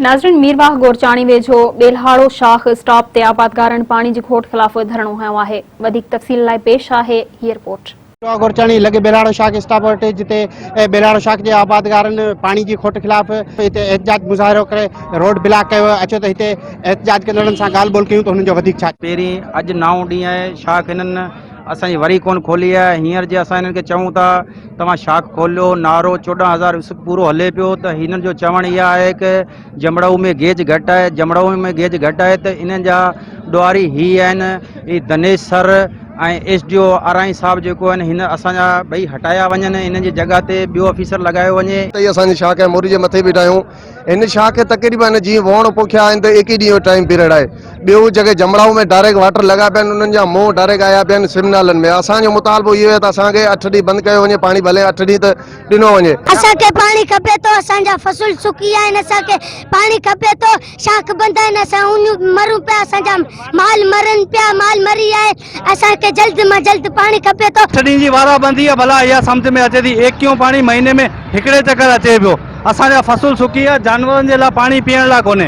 ناظرين ميرواهه گورچاڻي ويجهو ٻيلهاڙو شاخ اسٽاپ تي آبادگارن پاڻي جي کوٽ خلاف ڌرڻو هنيو آهي وڌيڪ تفصيل لاء پيش آهي هي رپورٽ. ميرواهه گورچاڻي لڳ ٻيلهاڙو شاخ اسٽاپ وٽ جتي ٻيلهاڙو شاخ جي آبادگارن پاڻي جي کوٽ خلاف هتي احتجاج مظاهرو ڪري روڊ بلاڪ ڪيو ويو اچو ته هتي احتجاج ڪندڙن سان ڳالهه ٻولهه ڪيون ته هنن جو وڌيڪ ڇا پهرين اڄ نائون ڏينهن آهي شاخ هنن اسان جي وري ڪونه کولي آهي هينئر جي اسان هنن کي چئون ٿا توهان شاخ کوليو نارو 14000 وسڪ پورو هلي پيو ته هنن جو چوڻ اها آهي ڪه جمڙائو ۾ گيج گهٽ آهي جمڙائو ۾ گيج گهٽ آهي ته انهن جا ڏوهاري هي آهن هي Dinesh sir ۽ S D O Arain صاحب جيڪو آهن هن اسان جا ٻئي هٽايا وڃن انهن جي جڳهه تي ٻيو آفيسر لڳايو وڃي. ته اسان جي شاخ ۽ موري جي مٿي بيٺا آهيون هن شاخ کي تقريبن جيئن ووڻ پوکيا آهن ته ايڪيهه ڏينهن جو ٽائيم پيريڊ آهي ٻيو جيڪي جمڙائو ۾ ڊائريڪٽ واٽر لڳا پيا آهن انهن جا منهن ڊائريڪٽ آيا پيا آهن سم نالن ۾ اسان جو مطالبو اهو آهي ته اسان کي اٺ ڏينهن بند ڪيو وڃي پاڻي ڀلي اٺ ڏينهن ته ڏنو وڃي. اسان کي پاڻي کپي ٿو اسان جا فصل سڪي ويا آهن اسان کي پاڻي کپي ٿو شاخ بند آهن اسان اڃ مرون پيا اسان جا مال مرن پيا مال مري ويا آهن اسان کي جلد مان جلد پاڻي کپي ٿو. اٺ ڏينهن جي وارا بندي آ ڀلا اها سمجهه ۾ اچي ٿي ايڪيهون پاڻي مهيني ۾ هڪڙي چڪر اچي پيو اسان جا فصل سڪي ويا جانورن جي لاء پاڻي پيئڻ لاء ڪونهي.